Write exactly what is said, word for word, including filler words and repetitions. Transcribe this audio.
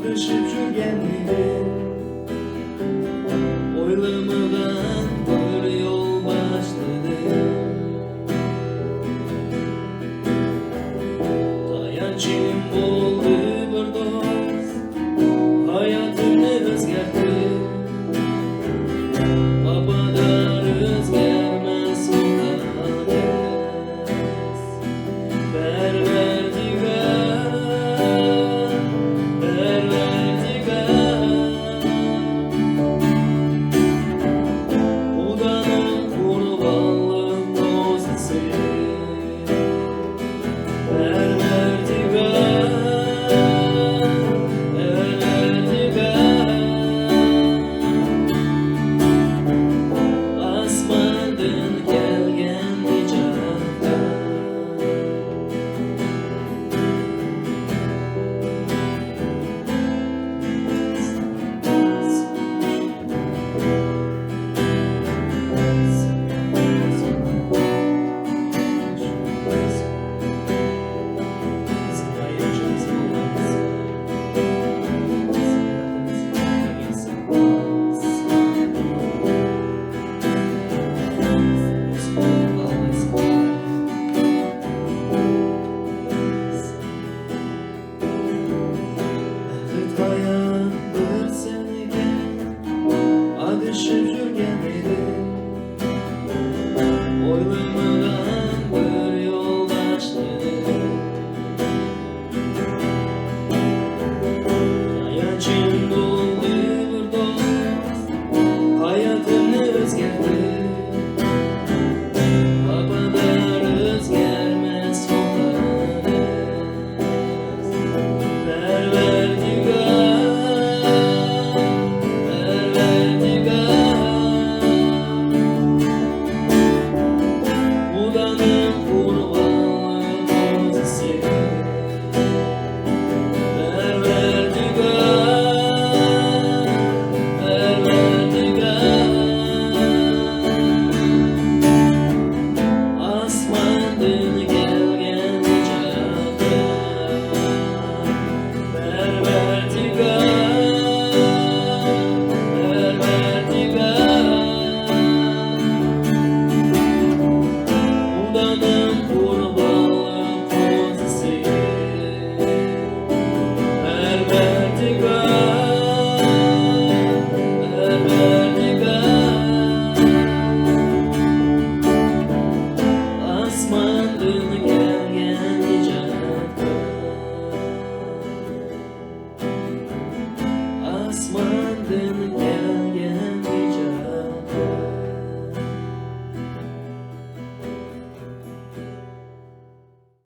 ئادىشىپ يۈرگەن ئىدىم، ئويلىمىغان بىر يول باشلىدىم. تايانچىم بولدى بىر دوست، ھاياتىمنى ئۆزگەرتتى. ۋاپادار ئۆزگەرمەس مۇقەددەس پەرۋەردىگار، پەرۋەردىگار. خۇدانىڭ قۇربانلىق روزىسى. پەرۋەردىگار، پەرۋەردىگار، ئاسماندىن كەلگەن نىجاتكار. بەخت ھايات بىر سەنگە ئادىشىپ يۈرگەن ئىدىم. ئويلىمىغان بىر يولداشنى. تايانچىم بولدى بىر دوست، ھاياتىمنى ئۆزگەرتتى. ۋاپادار ئۆزگەرمەس مۇقەددەس پەرۋەردىگار، پەرۋەردىگار. خۇدانىڭ قۇربانلىق روزىسى. پەرۋەردىگار، پەرۋەردىگار. ئاسماندىن كەلگەن نىجاتكار. پەرۋەردىگار، پەرۋەردىگار، خۇدانىڭ قۇربانلىق روزىسى. پەرۋەردىگار، پەرۋەردىگار، ئاسماندىن كەلگەن نىجاتكار. ئاسماندىن